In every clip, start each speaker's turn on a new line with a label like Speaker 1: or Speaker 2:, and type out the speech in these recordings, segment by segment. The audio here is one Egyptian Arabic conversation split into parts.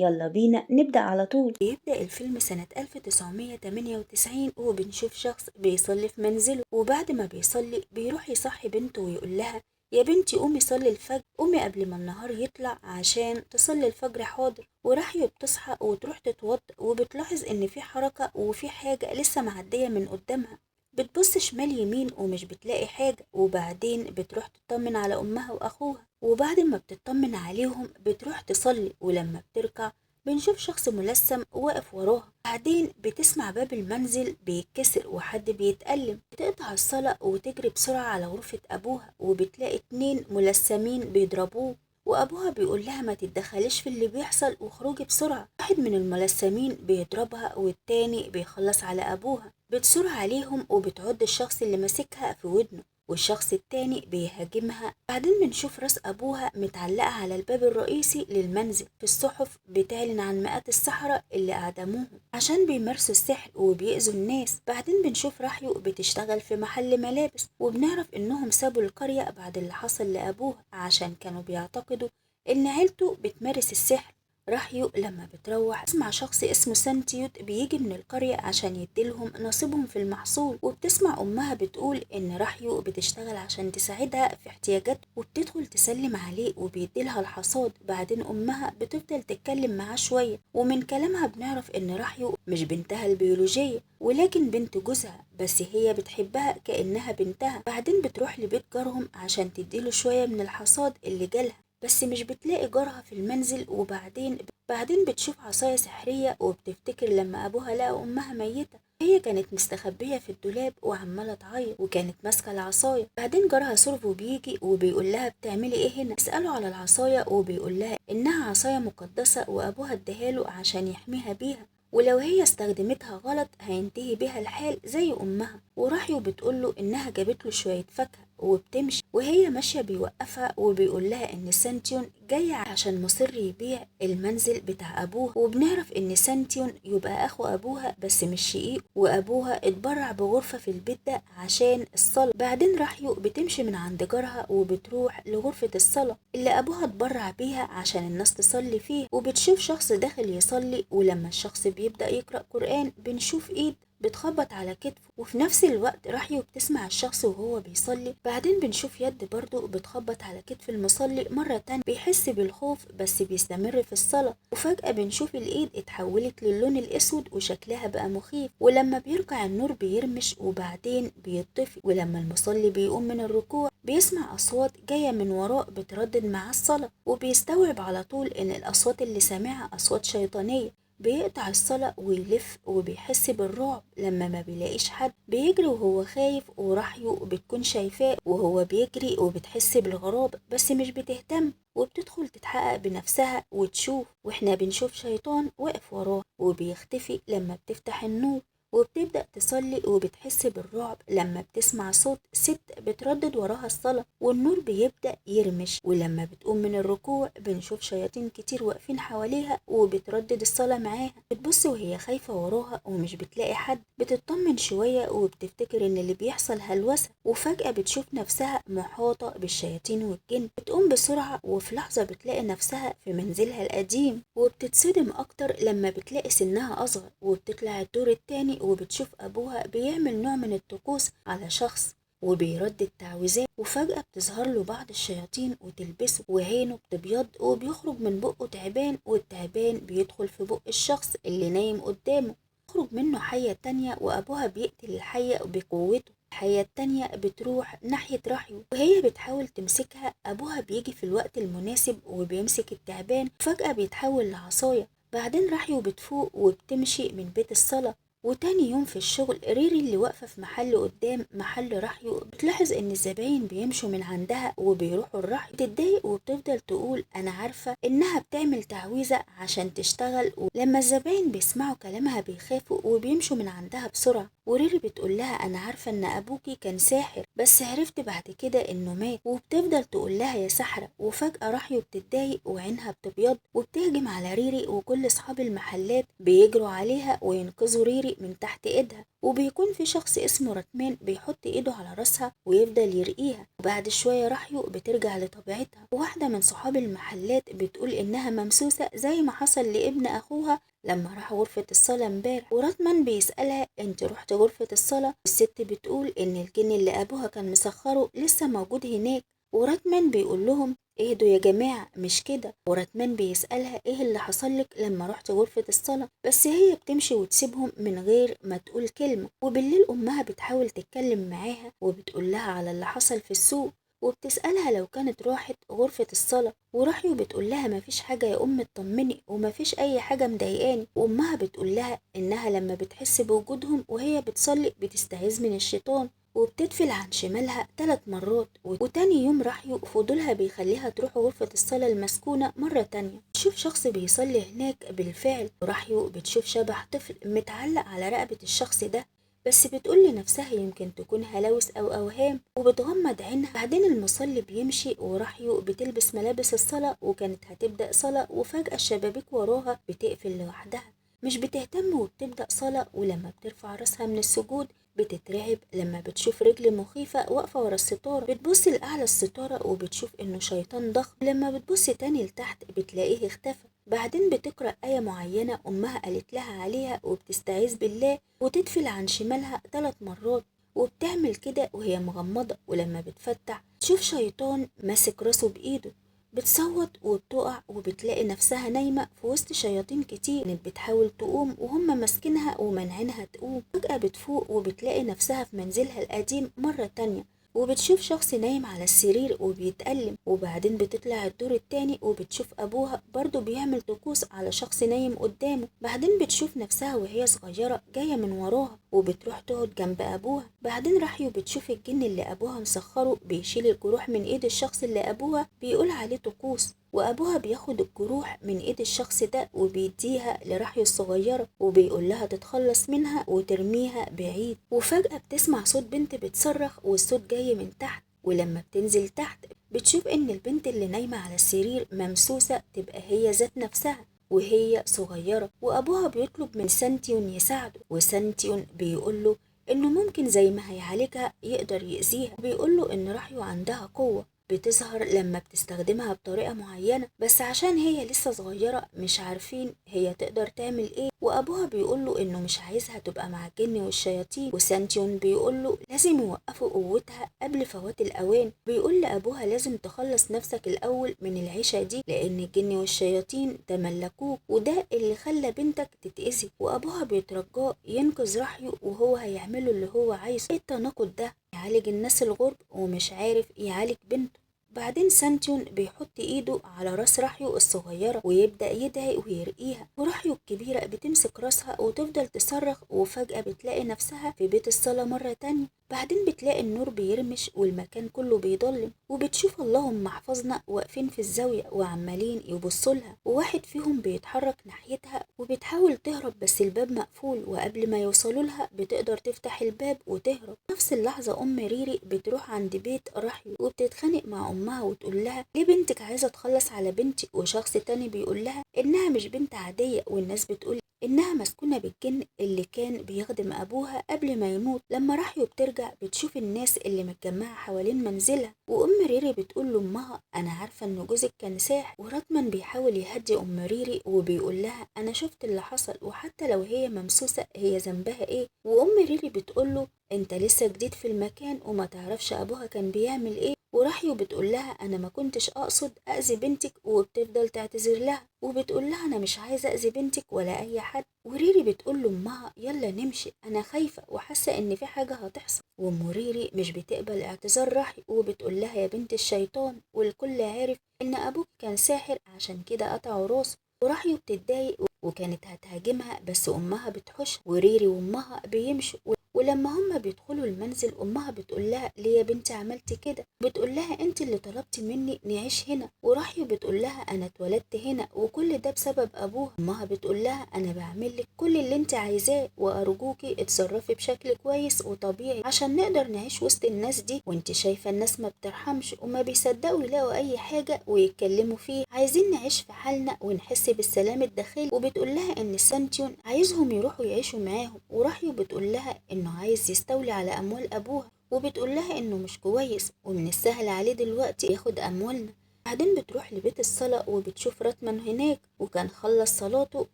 Speaker 1: يلا بينا نبدأ على طول. بيبدأ الفيلم سنة 1998 وبنشوف شخص بيصلي في منزله، وبعد ما بيصلي بيروح يصحي بنته ويقول لها يا بنتي قومي صلي الفجر، قومي قبل ما النهار يطلع عشان تصلي الفجر. حاضر. وراحية بتصحى وتروح تتوضى، وبتلاحظ ان في حركة وفي حاجة لسه معدية من قدامها. بتبص شمال يمين ومش بتلاقي حاجة، وبعدين بتروح تطمن على أمها وأخوها، وبعد ما بتطمن عليهم بتروح تصلي، ولما بتركع بنشوف شخص ملثم واقف وراها. بعدين بتسمع باب المنزل بيتكسر وحد بيتألم، بتقطع الصلاة وتجري بسرعة على غرفة أبوها، وبتلاقي 2 ملثمين بيضربوه، وأبوها بيقول لها ما تتدخليش في اللي بيحصل واخرجي بسرعة. واحد من الملثمين بيضربها والتاني بيخلص على أبوها. بتثور عليهم وبتعض الشخص اللي ماسكها في ودنه، والشخص التاني بيهاجمها. بعدين بنشوف راس أبوها متعلقة على الباب الرئيسي للمنزل. في الصحف بتعلن عن مئات السحرة اللي أعدموهم عشان بيمارسوا السحر وبيأذوا الناس. بعدين بنشوف راحيو بتشتغل في محل ملابس، وبنعرف إنهم سابوا القرية بعد اللي حصل لأبوها عشان كانوا بيعتقدوا إن عيلته بتمارس السحر. راحيو لما بتروح تسمع شخص اسمه سانتيوت بيجي من القرية عشان يديلهم نصيبهم في المحصول، وبتسمع أمها بتقول إن راحيو بتشتغل عشان تساعدها في احتياجاتها، وبتدخل تسلم عليه وبيديلها الحصاد. بعدين أمها بتفضل تتكلم معاه شوية، ومن كلامها بنعرف إن راحيو مش بنتها البيولوجية ولكن بنت جوزها، بس هي بتحبها كأنها بنتها. بعدين بتروح لبيت جارهم عشان تديله شوية من الحصاد اللي جالها، بس مش بتلاقي جارها في المنزل. وبعدين بتشوف عصاية سحرية، وبتفتكر لما أبوها لقى أمها ميتة هي كانت مستخبية في الدولاب وعمالة تعيط وكانت ماسكة العصاية. بعدين جارها سورفو بيجي وبيقول لها بتعملي ايه هنا؟ بيسأله على العصاية وبيقول لها إنها عصاية مقدسة وأبوها اداها عشان يحميها بيها، ولو هي استخدمتها غلط هينتهي بيها الحال زي أمها. وراحيو بتقوله إنها جابت له شوية فاكهة وبتمشي، وهي ماشية بيوقفها وبيقول لها إن سانتيون جاي عشان مصر يبيع المنزل بتاع أبوها. وبنعرف إن سانتيون يبقى أخو أبوها بس مش شقيق، وأبوها اتبرع بغرفة في البيت ده عشان الصلاة. بعدين راحيو بتمشي من عند جارها وبتروح لغرفة الصلاة اللي أبوها اتبرع بيها عشان الناس تصلي فيها، وبتشوف شخص داخل يصلي، ولما الشخص بيبدأ يقرأ قرآن بنشوف إيد بتخبط على كتفه، وفي نفس الوقت راحيو بتسمع الشخص وهو بيصلي. بعدين بنشوف يد برضو بتخبط على كتف المصلي مرة تانية، بيحس بالخوف بس بيستمر في الصلاة، وفجأة بنشوف الإيد اتحولت للون الأسود وشكلها بقى مخيف، ولما بيركع النور بيرمش وبعدين بيطفي. ولما المصلي بيقوم من الركوع بيسمع أصوات جاية من وراء بتردد مع الصلاة، وبيستوعب على طول إن الأصوات اللي سامعها أصوات شيطانية. بيقطع الصلاة ويلف وبيحس بالرعب لما ما بيلاقيش حد، بيجري وهو خايف، وراحيو بتكون شايفاه وهو بيجري وبتحس بالغرابة بس مش بتهتم، وبتدخل تتحقق بنفسها وتشوف، واحنا بنشوف شيطان واقف وراه وبيختفي لما بتفتح النور. وبتبدأ تصلي وبتحس بالرعب لما بتسمع صوت ست بتردد وراها الصلاة، والنور بيبدأ يرمش، ولما بتقوم من الركوع بنشوف شياطين كتير واقفين حواليها وبتردد الصلاة معاها. بتبص وهي خايفة وراها ومش بتلاقي حد، بتطمن شوية وبتفتكر ان اللي بيحصل هلوسة، وفجأة بتشوف نفسها محاطة بالشياطين والجن. بتقوم بسرعة وفي لحظة بتلاقي نفسها في منزلها القديم، وبتتصدم أكتر لما بتلاقي سنها أصغر، وبتطلع الدور التاني وبتشوف أبوها بيعمل نوع من الطقوس على شخص وبيردد تعويذات، وفجأة بتظهر له بعض الشياطين وتلبسه، وعينه بتبيض وبيخرج من بقه تعبان، والتعبان بيدخل في بق الشخص اللي نايم قدامه، يخرج منه حية تانية، وأبوها بيقتل الحية بقوته. الحية التانية بتروح ناحية راحيو وهي بتحاول تمسكها، أبوها بيجي في الوقت المناسب وبيمسك التعبان، وفجأة بيتحول لعصاية. بعدين راحيو بتفوق وبتمشي من بيت الصلاة. وتاني يوم في الشغل ريري اللي واقفة في محل قدام محل راحيو بتلاحظ ان الزباين بيمشوا من عندها وبيروحوا لراحيو، بتتضايق وبتفضل تقول انا عارفة انها بتعمل تعويذة عشان تشتغل. ولما الزباين بيسمعوا كلامها بيخافوا وبيمشوا من عندها بسرعة. وريري بتقول لها انا عارفة ان ابوكي كان ساحر بس عرفت بعد كده انه مات، وبتفضل تقول لها يا سحرة. وفجأة راحيو بتتضايق وعينها بتبيض وبتهجم على ريري، وكل اصحاب المحلات بيجروا عليها وينقذوا ريري ريري من تحت ايدها، وبيكون في شخص اسمه رتمان بيحط ايده على راسها ويفضل يرقيها. وبعد شوية راحيو بترجع لطبيعتها، وواحدة من صحاب المحلات بتقول انها ممسوسة زي ما حصل لابن اخوها لما راح غرفة الصلاة امبارح. وراتمان بيسألها انت رحت غرفة الصلاة؟ الست بتقول ان الجن اللي ابوها كان مسخره لسه موجود هناك. وراتمان بيقول لهم اهدوا يا جماعة مش كده. وراتمان بيسألها ايه اللي حصل لك لما رحت غرفة الصلاة، بس هي بتمشي وتسيبهم من غير ما تقول كلمة. وبالليل امها بتحاول تتكلم معاها وبتقول لها على اللي حصل في السوق، وبتسألها لو كانت راحت غرفة الصلاة. وراحيو بتقول لها مفيش حاجة يا أم اطمني ومفيش أي حاجة مضايقاني. وأمها بتقول لها إنها لما بتحس بوجودهم وهي بتصلي بتستعيذ من الشيطان وبتدفل عن شمالها 3 مرات. وتاني يوم راحيو فضولها بيخليها تروح غرفة الصلاة المسكونة مرة تانية، تشوف شخص بيصلي هناك بالفعل. وراحيو بتشوف شبح طفل متعلق على رقبة الشخص ده، بس بتقول لنفسها يمكن تكون هلاوس أو أوهام، وبتغمض عينها. بعدين المصلي بيمشي وراحيو بتلبس ملابس الصلاة وكانت هتبدأ صلاة، وفجأة الشبابيك وراها بتقفل لوحدها، مش بتهتم وبتبدأ صلاة. ولما بترفع راسها من السجود بتترعب لما بتشوف رجل مخيفة واقفة ورا الستارة. بتبص لأعلى الستارة وبتشوف إنه شيطان ضخم، لما بتبص تاني لتحت بتلاقيه اختفى. بعدين بتقرأ آية معينة أمها قالت لها عليها وبتستعيذ بالله وتدفل عن شمالها 3 مرات، وبتعمل كده وهي مغمضة. ولما بتفتح تشوف شيطان ماسك راسه بإيده، بتصوت وبتقع وبتلاقي نفسها نايمة في وسط شياطين كتير. كانت بتحاول تقوم وهم ماسكينها ومنعينها تقوم. فجأة بتفوق وبتلاقي نفسها في منزلها القديم مرة تانية، وبتشوف شخص نايم على السرير وبيتألم. وبعدين بتطلع الدور التاني وبتشوف أبوها برضو بيعمل طقوس على شخص نايم قدامه. بعدين بتشوف نفسها وهي صغيرة جاية من وراها وبتروح تقعد جنب أبوها. بعدين راحيو بتشوف الجن اللي أبوها مسخره بيشيل الجروح من إيد الشخص اللي أبوها بيقول عليه طقوس، وأبوها بياخد الجروح من إيد الشخص ده وبيديها لراحيو الصغيرة وبيقول لها تتخلص منها وترميها بعيد. وفجأة بتسمع صوت بنت بتصرخ والصوت جاي من تحت، ولما بتنزل تحت بتشوف إن البنت اللي نايمة على السرير ممسوسة تبقى هي ذات نفسها وهي صغيرة. وأبوها بيطلب من سانتيون يساعده، وسانتيون بيقوله إنه ممكن زي ما هيعالجها يقدر يأذيها، وبيقوله إن راحيو عندها قوة بتظهر لما بتستخدمها بطريقة معينة، بس عشان هي لسه صغيرة مش عارفين هي تقدر تعمل ايه. وابوها بيقوله انه مش عايزها تبقى مع الجن والشياطين، وسانتيون بيقوله لازم يوقفوا قوتها قبل فوات الاوان. بيقول لابوها لازم تخلص نفسك الاول من العيشة دي لان الجن والشياطين تملكوك وده اللي خلى بنتك تتأذي. وابوها بيترجاه ينقذ راحيو وهو هيعمله اللي هو عايزه. ايه التناقض ده؟ يعالج الناس الغرب ومش عارف يعالج بنته. بعدين سانتيون بيحط ايده على راس راحيو الصغيرة ويبدأ يدعي ويرقيها، وراحيو الكبيرة بتمسك راسها وتفضل تصرخ. وفجأة بتلاقي نفسها في بيت الصلاة مرة تانية. بعدين بتلاقي النور بيرمش والمكان كله بيضلم، وبتشوف اللهم احفظنا واقفين في الزاوية وعمالين يبصوا لها، وواحد فيهم بيتحرك ناحيتها وبتحاول تهرب بس الباب مقفول، وقبل ما يوصلوا لها بتقدر تفتح الباب وتهرب. نفس اللحظة أم ريري بتروح عند بيت راحيو وبتتخانق مع أمها وتقول لها ليه بنتك عايزة تخلص على بنتي، وشخص تاني بيقول لها إنها مش بنت عادية والناس بتقول إنها مسكونة بالجن اللي كان بيخدم أبوها قبل ما يموت. لما راحيو بترجع بتشوف الناس اللي متجمعة حوالين منزلها، وأم ريري بتقول لأمها أنا عارفة إن جوزك كان ساحر. وراتمان بيحاول يهدي أم ريري وبيقول لها أنا شفت اللي حصل وحتى لو هي ممسوسة هي ذنبها إيه. وأم ريري بتقول له أنت لسه جديد في المكان وما تعرفش أبوها كان بيعمل إيه. وراحيو بتقول لها أنا ما كنتش أقصد أذي بنتك، وبتفضل تعتذر لها وبتقول لها أنا مش عايزة أذي بنتك ولا أي حد. وريري بتقول لأمها يلا نمشي أنا خايفة وحاسة إن في حاجة هتحصل. وأم ريري مش بتقبل اعتذار راحيو وبتقول لها يا بنت الشيطان والكل عارف إن أبوك كان ساحر عشان كده قطعوا راسه. وراحيو بتتضايق وكانت هتهاجمها بس أمها بتحوشها، وريري وأمها بيمشوا. ولما هما بيدخلوا المنزل امها بتقول لها ليه يا بنتي عملتي كده؟ بتقول لها انت اللي طلبتي مني نعيش هنا. وراحيو بتقول لها انا اتولدت هنا وكل ده بسبب ابوها. امها بتقول لها انا بعمل لك كل اللي انت عايزاه وارجوكي اتصرفي بشكل كويس وطبيعي عشان نقدر نعيش وسط الناس دي، وانت شايفه الناس ما بترحمش وما بيصدقوا يلاقوا اي حاجة ويتكلموا فيه، عايزين نعيش في حالنا ونحس بالسلام الداخلي. وبتقول لها ان سانتيون عايزهم يروحوا يعيشوا معاهم. وراحيو بتقول لها انه عايز يستولي على اموال ابوها، وبتقول لها انه مش كويس ومن السهل عليه دلوقتي ياخد اموالنا. بعدين بتروح لبيت الصلاة وبتشوف راتمان هناك وكان خلص صلاته،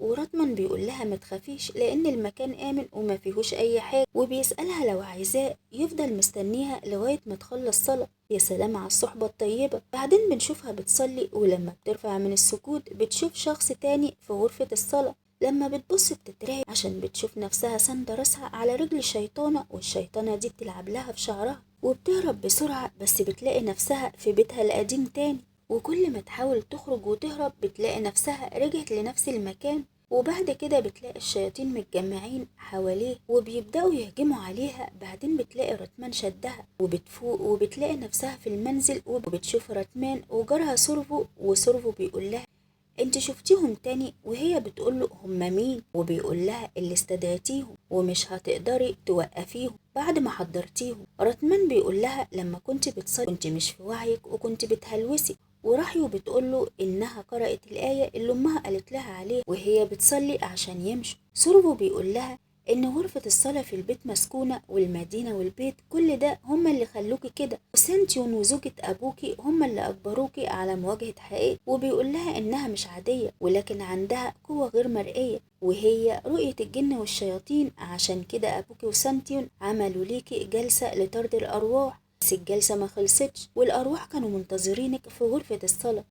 Speaker 1: وراتمان بيقول لها ما تخافيش لان المكان امن وما فيهوش اي حاجة، وبيسألها لو عايزاه يفضل مستنيها لغاية ما تخلص صلاة. يا سلام على الصحبة الطيبة. بعدين بنشوفها بتصلي، ولما بترفع من السجود بتشوف شخص تاني في غرفة الصلاة. لما بتبص بتترعب عشان بتشوف نفسها ساندة راسها على رجل شيطانة، والشيطانة دي بتلعب لها في شعرها، وبتهرب بسرعة بس بتلاقي نفسها في بيتها القديم تاني. وكل ما تحاول تخرج وتهرب بتلاقي نفسها رجعت لنفس المكان. وبعد كده بتلاقي الشياطين متجمعين حواليه وبيبدأوا يهجموا عليها. بعدين بتلاقي راتمان شدها وبتفوق وبتلاقي نفسها في المنزل، وبتشوف راتمان وجارها سورفو، وسورفو بيقول لها انت شفتيهم تاني؟ وهي بتقوله هما مين؟ وبيقول لها اللي استدعيتيهم ومش هتقدري توقفيهم بعد ما حضرتيهم. راتمان بيقول لها لما كنت بتصلي كنت مش في وعيك وكنت بتهلوسي. وراحيو بتقوله انها قرأت الآية اللي امها قالت لها عليها وهي بتصلي عشان يمشوا. سورفو بيقول لها ان غرفة الصلاة في البيت مسكونة والمدينة والبيت كل ده هما اللي خلوكي كده، وسانتيون وزوجة ابوكي هما اللي اجبروكي على مواجهة حقيقة. وبيقول لها انها مش عادية ولكن عندها قوة غير مرئية وهي رؤية الجن والشياطين، عشان كده ابوكي وسانتيون عملوا ليكي جلسة لطرد الارواح، بس الجلسة ما خلصتش والارواح كانوا منتظرينك في غرفة الصلاة.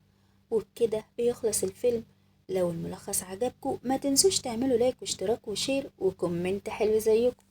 Speaker 1: وبكده بيخلص الفيلم. لو الملخص عجبكم ما تنسوش تعملوا like واشتراك و share و comment حلو زيكم.